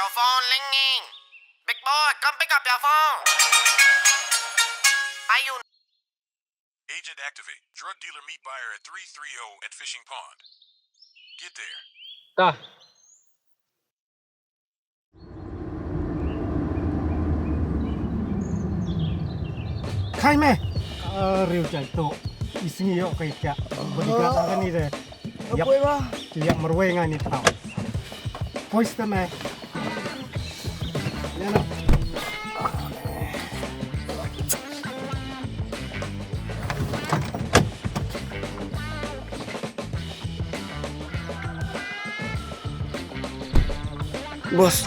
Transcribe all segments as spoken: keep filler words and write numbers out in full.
Your phone ringing. Big boy, come pick up your phone. Are you Agent activate. Drug dealer meet buyer at three three oh at Fishing Pond. Get there. Ta. Khai me. Riu jai to. Isngi yo kai kya. Bodyguard agan ni de. Yap. Yap marwei nga ni tau. Pois ta me. Ya na. Boss.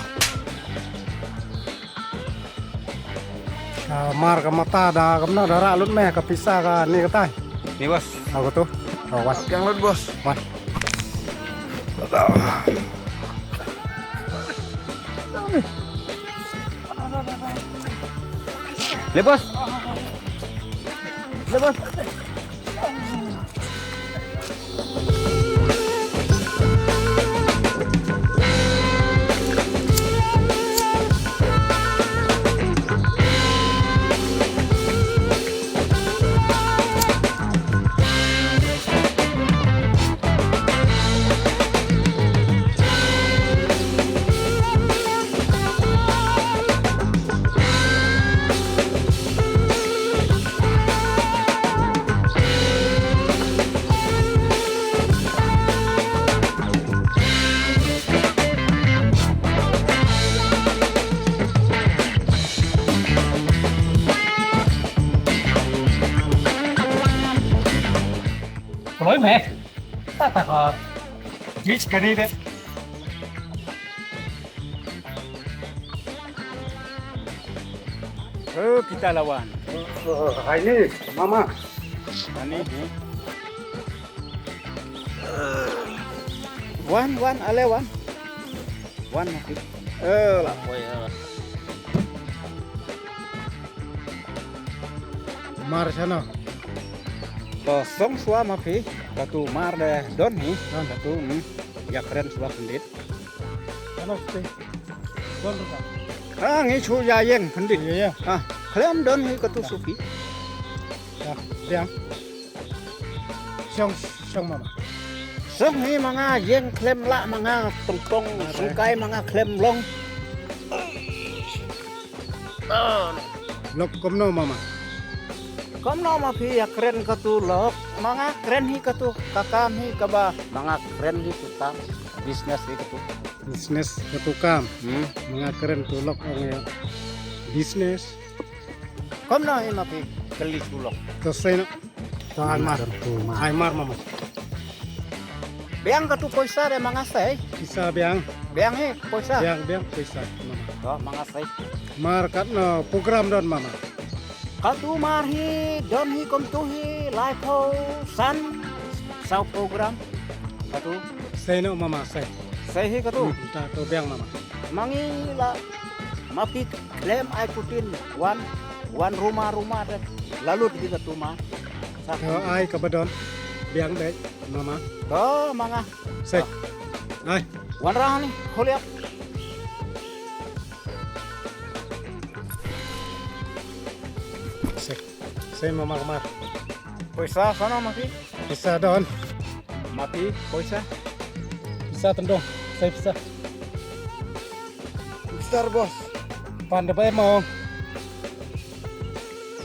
Ka mar ka mata da kamna da ra lut me ka pisa ka ni ka tai. Ni boss. Aku tu. Oh, wan. Yang lut boss. Wan. Le boss. Le boss. Koloi me. Ta ta ka. Jis kani de. Oh, kita lawan. Hai ni, mama. Ani ni. Wan, wan, ale wan. Wan mati. Eh, la koi. Mar sana. To song swa ma phi, katu mar de don hi, katu hmm. Ya kren swa kendit. Ano ste? Don rupa. Ah, ngi chu ya yeng kendit. Ya ya. Ah, klem don hi katu supi. Ya, ya. Song song mama. Song hi manga yeng klem la manga tongtong sungkai manga klem long. Lok komno mama. Komno ma phi ya kren katu lok. Manga kren hi katu kakam hi kaba. Manga kren hi katu kam. Business hi katu. Business katu kam. Hmm. Manga kren tu lok ong ya. Business. Komno hi ma phi kali tu lok. To sai no. To ai mar. Ai mar mama. Biang katu poisa de manga sai. Isa biang. Biang hi poisa. Biang biang poisa mama. To manga sai. Mar katno program don mama. Katu mar hi don hi kom tu hi lai pho san. Sau program. Katu. Sai no mama sai. Sai hi katu. Hmm, ta to biang mama. Mangi la ma phi klem ai putin wan wan ruma ruma de lalut di katu ma. Sa. To ai ka badon biang de mama. To manga. Sai. Ai. Wan rah ni kholiak. Sai. Sai mama kamar. Poisa sana ma phi. Pisa don. Ma phi, poisa. Pisa tendong. Sai pisa. Pisa boss. Pan de bai mo.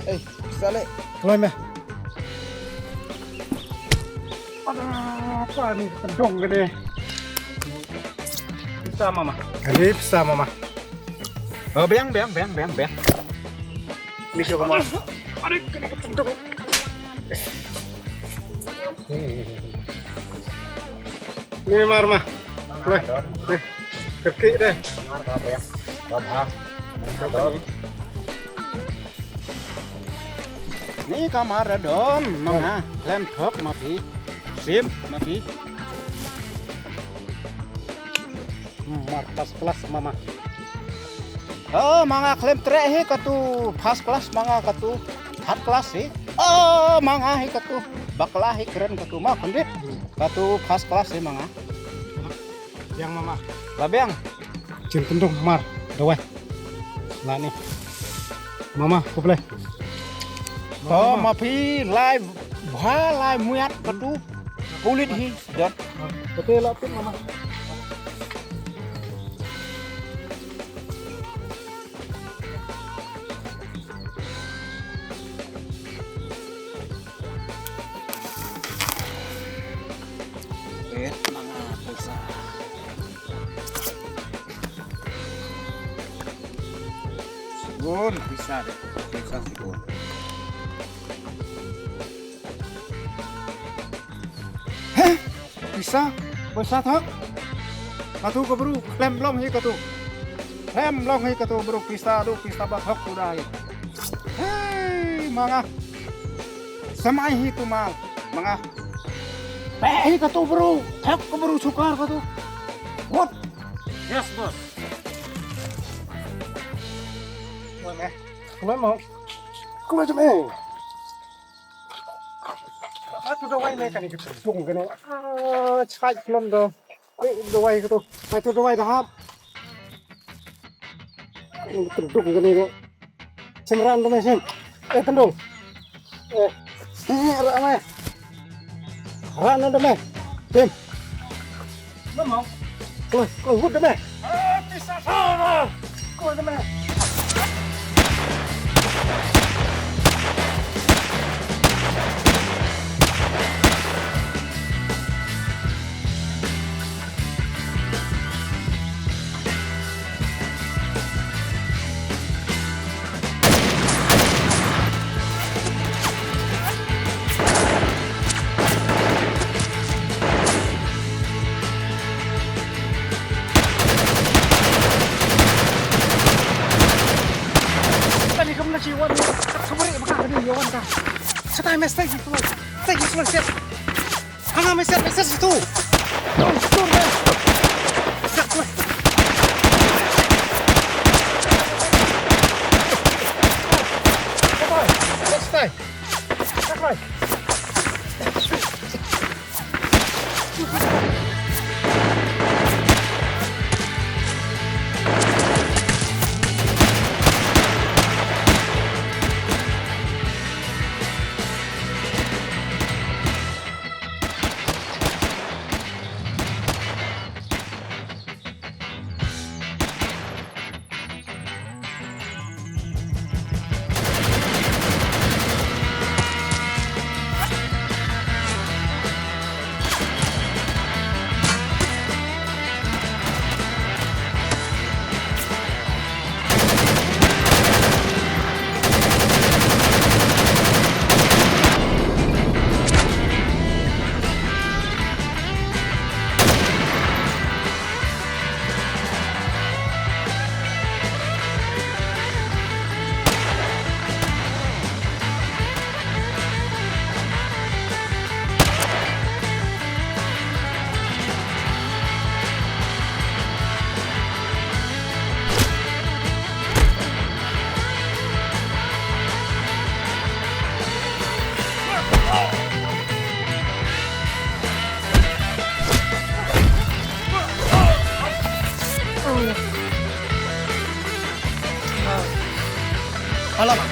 Eh, pisa le. Kloi me. Apa ni tendong gini. Pisa mama. Kali pisa mama. Oh, biang biang biang biang biang. Ni siapa mama? Adik kena tendong. Ni mar mah. Weh. Ni. Kekik deh. Ni kamar da don manga klem thok ma phi. Sim ma phi. Mar first class mama. Oh manga klem treh hi katu first class manga katu third class hi. Oh manga hi katu bakla hi kren katu ma kondit. Katu first class hi manga. Biang mama. La biang. Jingkyndong mar dawai. Lane. Mama, khublei. To ma phi lai bha lai muiat katu. Pulit hi dot. Katu la pit mama. Pit manga pisa. Sigun pisa de. Pisa sigun. Heh? Pisa? Pisa thok? Katu ka bru khlem long hi katu. Khlem long hi katu bru pisa du pisa ba thok tu dai. Hei manga. Samai hi tu mal manga. Pe hi katu bru. Thok ka bru sukar katu. What? Yes boss. Kumai mo. Kumai mo. Atu dawai me kane ka tundung kane. Ah, chai khlem do. Eh, dawai ka tu. Atu dawai da hap. Tundung kane ko. Sim ran da me sim. Eh, tundung. Eh, eh, ra me. Ran da me. Sim. Mama. Koi, koi, hut da me. Ah, pisa. Ah, koi da me. Kani kam na chi wan, ka bari ba ka kani yo wan ka. Sa tai mes tai ki tu, tai ki tu siap. Hanga message, message tu. Tur deh. Sak gue. Sak gue. Sak gue. Sak gue. Alamak.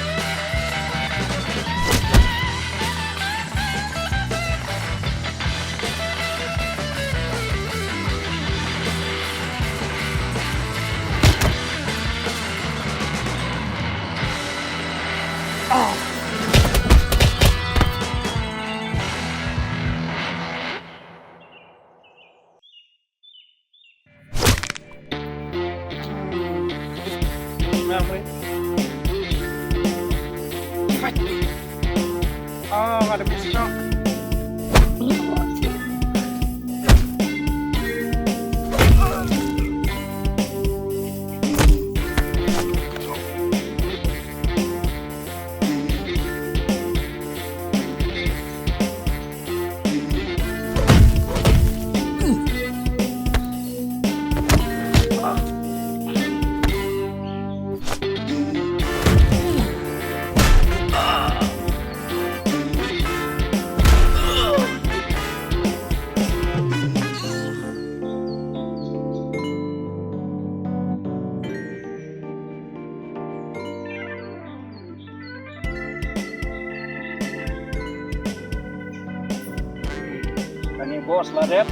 Boss la dep.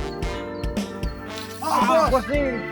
Ah, boss.